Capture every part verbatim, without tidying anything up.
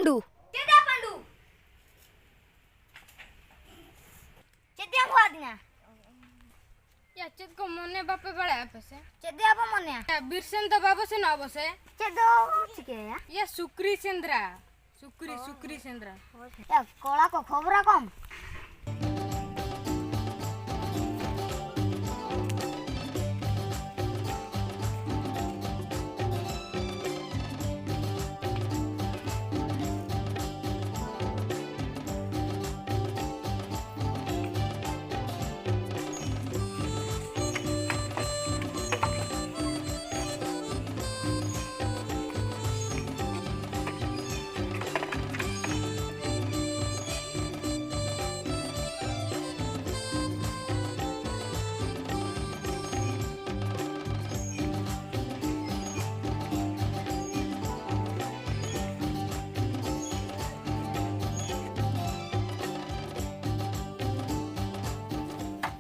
ᱯᱟᱹᱱᱰᱩ᱾ ᱪᱮᱫ ᱭᱟ ᱯᱟᱹᱱᱰᱩ? ᱪᱮᱫ ᱭᱟᱢ ᱦᱚᱦᱚ ᱟᱹᱫᱤᱧᱟ? ᱭᱟ, ᱪᱮᱫ ᱠᱚ ᱢᱚᱱᱮ ᱵᱟᱯᱮ ᱵᱟᱲᱟᱭᱟ ᱟᱯᱮ ᱥᱮ? ᱪᱮᱫ ᱭᱟ ᱵᱚ ᱢᱚᱱᱮᱭᱟ? ᱭᱟ, ᱵᱤᱨ ᱥᱮᱸᱫᱽᱨᱟ ᱵᱟᱵᱚ ᱥᱮᱱᱚᱜᱼᱟ ᱟᱵᱚ ᱥᱮ? ᱪᱮᱫ ᱫᱚ ᱪᱤᱠᱟᱹᱭᱟ? ᱭᱟ, ᱥᱩᱠᱨᱤ ᱥᱮᱸᱫᱽᱨᱟ᱾ ᱥᱩᱠᱨᱤ, ᱥᱩᱠᱨᱤ ᱥᱮᱸᱫᱽᱨᱟ᱾ ᱭᱟ, ᱠᱚᱲᱟ ᱠᱚ ᱠᱷᱚᱵᱚᱨᱟ ᱠᱚᱢ᱾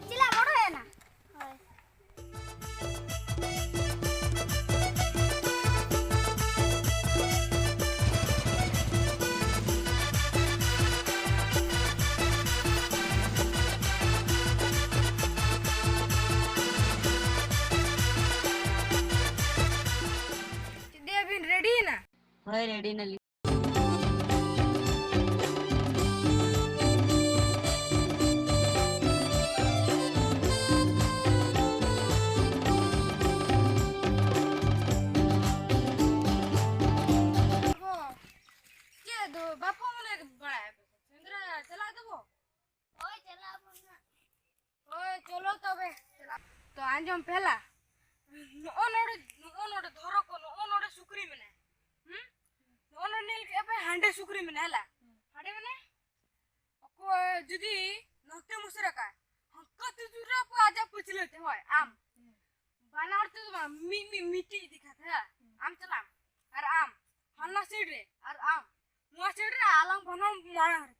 ᱪᱮᱞᱟ ᱵᱚᱲᱚᱭᱮᱱᱟ᱾ ᱦᱳᱭ᱾ ᱪᱮᱫ ᱫᱤᱭᱮ ᱵᱤᱱ ᱨᱮᱰᱤᱭᱮᱱᱟ? ᱦᱳᱭ, ᱨᱮᱰᱤ ᱱᱟᱞᱤᱧ᱾ ᱪᱮᱫ ᱫᱚ ᱵᱟᱯᱮ ᱢᱚᱱᱮ ᱵᱟᱲᱟᱭᱟ? ᱥᱮᱸᱫᱽᱨᱟ ᱪᱟᱞᱟᱜ ᱫᱚᱵᱚ᱾ ᱦᱳᱭ, ᱪᱟᱞᱟᱜ ᱟᱵᱚᱱ ᱦᱟᱸᱜ᱾ ᱦᱳᱭ, ᱪᱚᱞᱚ ᱛᱚᱵᱮ᱾ ᱛᱚ ᱟᱸᱡᱚᱢ ᱯᱮ ᱦᱮᱞᱟ᱾ ᱱᱚᱜᱼᱚ ᱱᱚᱰᱮ, ᱱᱚᱜᱼᱚ ᱱᱚᱰᱮ ᱫᱷᱚᱨᱚ ᱠᱚ, ᱱᱚᱜᱼᱚ ᱱᱚᱰᱮ ᱥᱩᱠᱨᱤ ᱢᱮᱱᱟᱭᱟ᱾ ᱦᱩᱸ? ᱱᱚᱜᱼᱚ ᱱᱚᱰᱮ ᱧᱮᱞ ᱠᱮᱜᱼᱟ ᱯᱮ, ᱦᱟᱸᱰᱮ ᱥᱩᱠᱨᱤ ᱢᱮᱱᱟᱭᱟ ᱦᱮᱞᱟ᱾ ᱦᱟᱸᱰᱮ ᱢᱮᱱᱟᱭᱟ᱾ ᱚᱠᱚᱭ ᱡᱩᱫᱤ ᱱᱚᱛᱮ ᱢᱩᱥᱨᱟ ᱠᱟᱭ, ᱦᱟᱱᱠᱟ ᱛᱮ ᱡᱩᱨᱟ ᱠᱚ ᱟᱡᱟᱜ ᱯᱟᱹᱪᱷᱞᱟᱹ ᱛᱮ, ᱦᱳᱭ, ᱟᱢ᱾ ᱵᱟᱱᱟ ᱦᱚᱲ ᱛᱮᱫᱚ ᱵᱟᱝ, ᱢᱤᱫ, ᱢᱤᱫ, ᱢᱤᱫᱴᱤᱡ ᱤᱫᱤ ᱠᱟᱛᱮ, ᱦᱮᱸ? ᱟᱢ ᱪᱟᱞᱟᱜ ᱟᱢ, ᱟᱨ ᱟᱢ, ᱦᱟᱱᱟ side ᱨᱮ, ᱟᱨ ᱟᱢ, ᱱᱚᱣᱟ side ᱨᱮ, ᱟᱞᱟᱝ ᱵᱟᱱᱟ ᱦᱚᱲ ᱢᱟᱲᱟᱝ ᱨᱮ᱾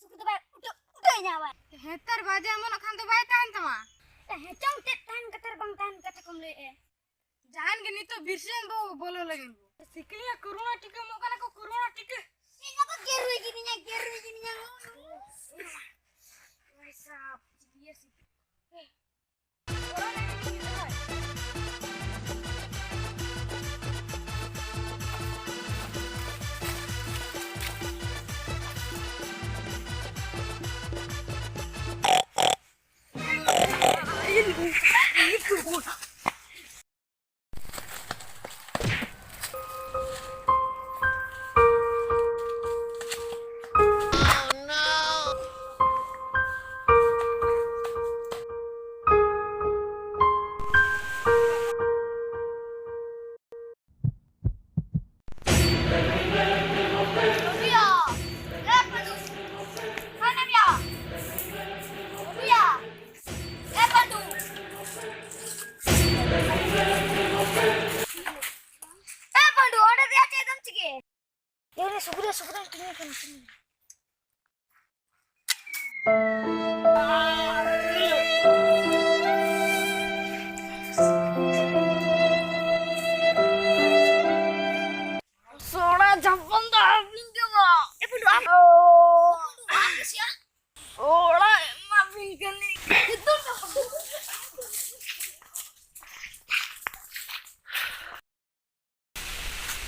ᱥᱩᱠᱨᱤ ᱫᱚ ᱵᱟᱭ ᱩᱰᱟᱹ-, ᱩᱰᱟᱹᱭ ᱧᱟᱢᱟ᱾ ᱦᱮᱸᱛᱟᱨ ᱵᱟᱡᱮ ᱮᱢᱚᱱᱚᱜ ᱠᱷᱟᱱ ᱫᱚ ᱵᱟᱭ ᱛᱟᱦᱮᱱ ᱛᱟᱢᱟ᱾ ᱦᱮᱸ ᱪᱚᱝ, ᱪᱮᱫ ᱛᱟᱦᱮᱱ ᱠᱟᱛᱷᱟ ᱨᱮ ᱵᱟᱝ ᱛᱟᱦᱮᱱ ᱠᱟᱛᱷᱟ ᱠᱚᱢ ᱞᱟᱹᱭᱮᱫᱼᱟ? ᱡᱟᱦᱟᱱ ᱜᱮ ᱱᱤᱛᱚᱜ ᱵᱤᱨ ᱥᱮᱱ ᱵᱚ ᱵᱚᱞᱚ ᱞᱟᱹᱜᱤᱫ ᱵᱚ᱾ ᱥᱤᱠᱲᱤᱭᱟ ᱠᱳᱨᱳᱱᱟ ᱴᱤᱠᱟᱹ ᱮᱢᱚᱜ ᱠᱟᱱᱟ ᱠᱚ, ᱠᱳᱨᱳᱱᱟ ᱴᱤᱠᱟᱹ᱾ ᱤᱧ ᱵᱟᱵᱟ ᱜᱮᱨ ᱦᱩᱭ ᱠᱤᱫᱤᱧᱟ, ᱜᱮᱨ ᱦᱩᱭ ᱠᱤᱫᱤᱧᱟ᱾ ᱵᱷᱟᱭ ᱥᱟᱵ, ᱪᱤᱞᱤᱭᱟ ᱥᱤᱠᱲᱤ᱾ ᱮ ᱯᱟᱹᱰᱩ, ᱚᱸᱰᱮ ᱫᱮᱭᱟ ᱪᱮᱫ ᱫᱚᱢ ᱪᱤᱠᱟᱹᱭᱟ? ᱮ ᱩᱱᱤ ᱥᱩᱠᱨᱤ, ᱥᱩᱠᱨᱤ ᱛᱤᱧ ᱠᱟᱱᱟ, ᱛᱤᱧ᱾ ᱥᱚᱲᱟ ᱡᱷᱟᱯᱚᱱ ᱫᱚ ᱟᱹᱵᱤᱱ ᱜᱮ ᱢᱟ᱾ ᱮ ᱯᱟᱹᱰᱩ, ᱟᱢ᱾ ᱚ, ᱟᱢ ᱜᱮ ᱥᱮᱭᱟ? ᱚᱲᱟᱜ ᱮᱢᱟ ᱵᱤᱱ ᱠᱟᱹᱱᱟᱹᱧ᱾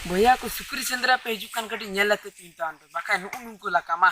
ᱵᱚᱭᱦᱟ ᱠᱚ, ᱥᱩᱠᱨᱤ ᱥᱮᱸᱫᱽᱨᱟ ᱯᱮ ᱦᱤᱡᱩᱜ ᱠᱷᱟᱱ ᱠᱟᱹᱴᱤᱡ ᱧᱮᱞ ᱟᱛᱮ ᱯᱮ ᱦᱤᱡᱩᱜ ᱛᱟᱵᱚᱱ ᱯᱮ, ᱵᱟᱠᱷᱟᱡ ᱱᱩᱜᱼᱩ ᱱᱩᱠᱩ ᱞᱟᱠᱟ ᱢᱟ᱾